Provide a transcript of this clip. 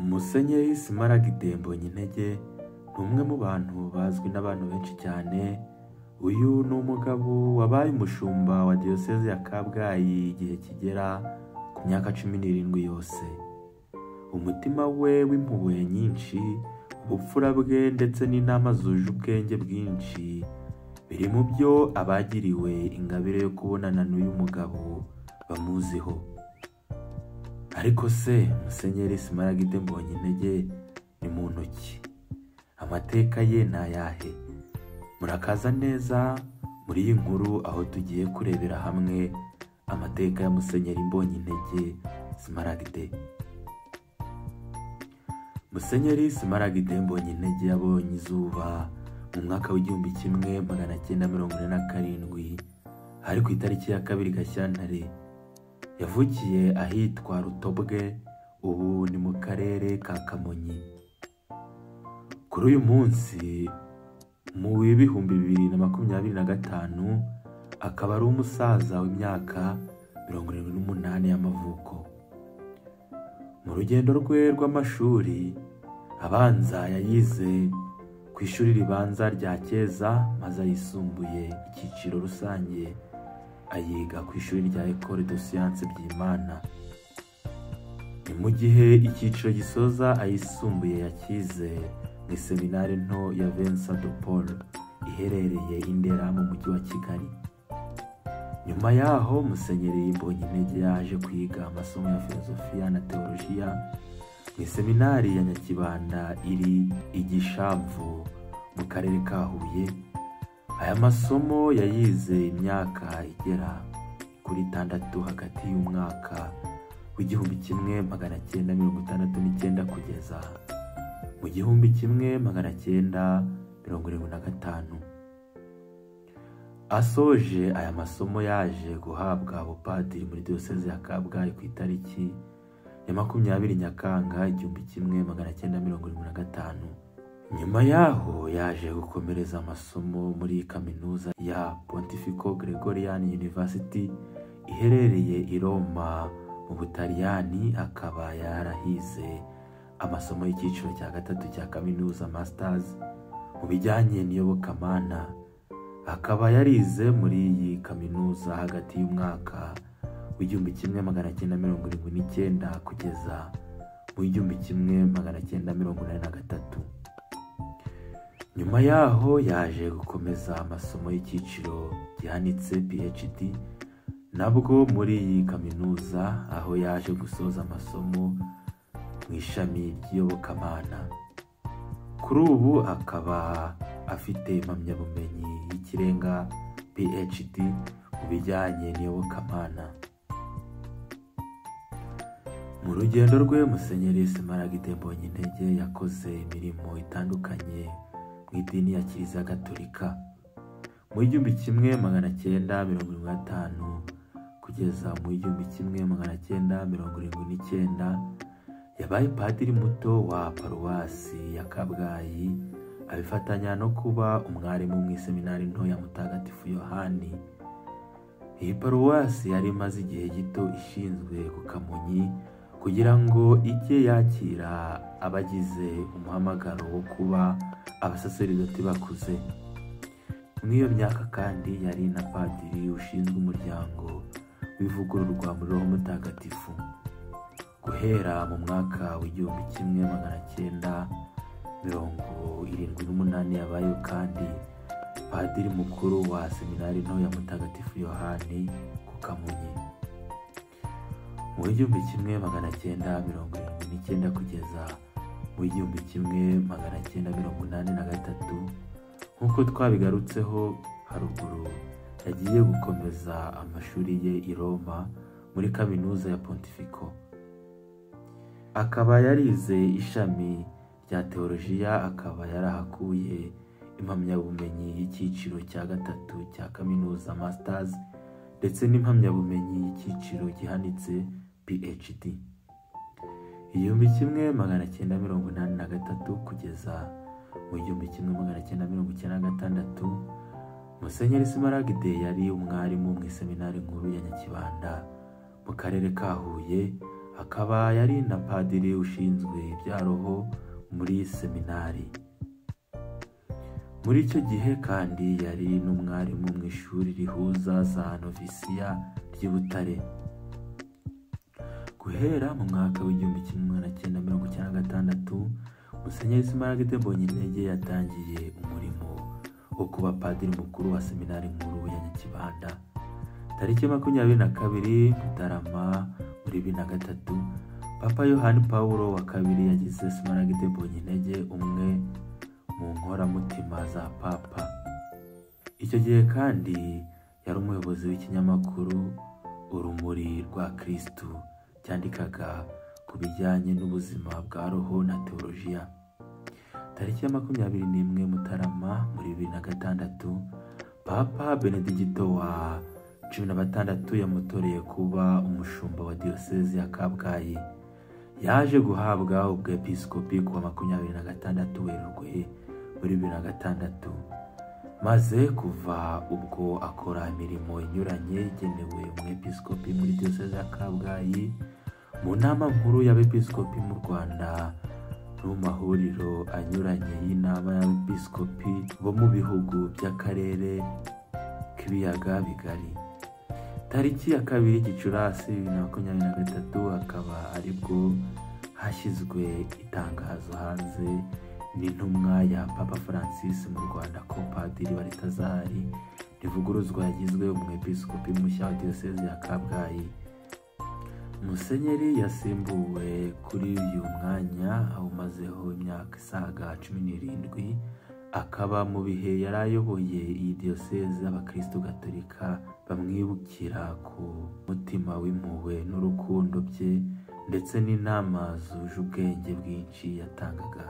Musenyeri Smaragde Mbonyintege ni umwe mu bantu bazwi n'abantu benshi cyane. Uyu ni umugabo wabaye umushumba wa Diyoseze ya Kabgayi igihe kigera ku myaka 17 yose. Umutima we w'impuhwe nyinshi, ubupfura bwe ndetse n'inama zuje ubwenge bwinshi biri mu byo abagiriwe ingabire yo kubonana n'uyu mugabo bamuziho. Ariko se Musenyeri Smaragde Mbonyintege ni muntu ki? Amateka ye ni ayahe? Murakaza neza muri iyi nkuru aho tugiye kurebera hamwe amateka ya Musenyeri Mbonyintege Smaragde. Musenyeri Smaragde Mbonyintege yabonye izuba mu mwaka w'1947, hari ku itariki ya 2 Gashyantare. Yavukiye ahitwa Rutobwe, ubu ni mu karere ka Kamonyi. Kuri uyu munsi mu 2025 akaba ari umusaza w'imyaka 78 y'amavuko. Mu rugendo rwe rw'amashuri abanza yayize ku ishuri ribanza rya Cyeza, maze ayisumbuye icyiciro rusange ayiga ku ishuri rya Ecole de Sciences Byimana. Ni mu gihe icyiciro gisoza ayisumbuye yakize mu seminari nto ya Vincent de Paul iherereye i Ndera mu mujyi wa Kigali. Nyuma yaho Musenyeri Mbonyintege yaje kwiga amasomo ya filozofiya na teolojiya mu seminari ya Nyakibanda iri i Gishamvu mu karere ka Huye. Aya masomo yayize imyaka igera kuri 6 hagati y'umwaka w'1969 kugeza mu 1975. Asoje aya masomo yaje guhabwa ubupadiri muri Diyoseze ya Kabgayi ku itariki ya 20 Nyakanga 1975. Nyuma yaho yaje gukomereza amasomo muri kaminuza ya Pontifical Gregorian University iherereye i Roma mu Butaliyani, akaba yarahize amasomo y'icyiciro cya 3 cya kaminuza Masters mu bijyanye n'iyobokamana. Akaba yarize muri iyi kaminuza hagati y'umwaka w'1979 kugeza mu 1983. Nyuma yaho yaje gukomeza amasomo y'icyiciro gihanitse PhD nabwo muri iyi kaminuza, aho yaje gusoza amasomo mu ishami ry'iyobokamana. Kuri ubu akaba afite impamyabumenyi y'ikirenga PhD mu bijyanye n'iyobokamana. Mu rugendo rwe Musenyeri Smaragde Mbonyintege yakoze imirimo itandukanye mu idini ya Kiliziya Gatolika. Mu 1975 kugeza mu 1979 yabaye padiri muto wa paruwasi ya Kabgayi, abifatanya no kuba umwarimu mu iseminari nto ya Mutagatifu Yohani. Iyi paruwasi yari imaze igihe gito ishinzwe ku Kamonyi kugira ngo ijye yakira abagize umuhamagaro wo kuba abasaseridoti bakuze. Muri iyo myaka kandi yari na padiri ushinzwe umuryango w'ivugururwa muri Roho Mutagatifu. Guhera mu mwaka w'1978 yabaye kandi padiri mukuru wa seminari nto ya Mutagatifu Yohani ku Kamonyi. Mu 1979 kugeza mu 1983, nk'uko twabigarutseho haruguru, yagiye gukomeza amashuri ye i Roma muri kaminuza ya Pontifical. Akaba yarize ishami rya teolojiya, akaba yarahakuye impamyabumenyi y'icyiciro cya 3 cya kaminuza Masters ndetse n'impamyabumenyi y'icyiciro gihanitse PhD. 1983 kugeza mu 1996 Musenyeri Smaragde yari umwarimu mu iseminari nkuru ya Nyakibanda mu karere ka Huye, Akaba yari na padiri ushinzwe ibya roho muri seminari. Muri icyo gihe kandi yari n'umwarimu mu ishuri rihuza za novisiya ry'i Butare. Guhera mu mwaka w'1996, Musenyeri Smaragde Mbonyintege yatangiye umurimo wo kuba padiri mukuru wa seminari nkuru ya Nyakibanda. Tariki 22 Mutarama muri 2003, Papa Yohani Pawulo wa kabiri yagize Smaragde Mbonyintege umwe mu nkoramutima za Papa. Icyo gihe kandi yari umuyobozi w'ikinyamakuru Urumuri rwa Kristu cyandikaga ku bijyanye n'ubuzima bwa roho na teolojiya. Tariki ya 21 Mutarama muri 2006, Papa Benedigito wa 16 yamutoreye kuba umushumba wa diyosezi ya Kabgayi. Yaje guhabwa ubwepiskopi kuwa 26 Werurwe muri 2006, maze kuva ubwo akora imirimo inyuranye igenewe umwepiskopi muri diyosezi ya Kabgayi, mu nama nkuru y'abepiskopi mu Rwanda no mu mahuriro anyuranye y'inama y'abepiskopi bo mu bihugu by'akarere k'ibiyaga bigari. Tariki ya 2 Gicurasi 2023 akaba aribwo hashyizwe itangazo hanze n'intumwa ya Papa Francis mu Rwanda ko Padiri Baritazari Ntivuguruzwa yagizwe umwepiskopi mushya wa diyosezi ya Kabgayi. Musenyeri yasimbuwe kuri uyu mwanya awumazeho imyaka isaga 17, akaba mu bihe yari ayoboye iyi diyosezi abakristo gatolika bamwibukira ku mutima w'impuhwe n'urukundo bye, ndetse n'inama zuje ubwenge bwinshi yatangaga.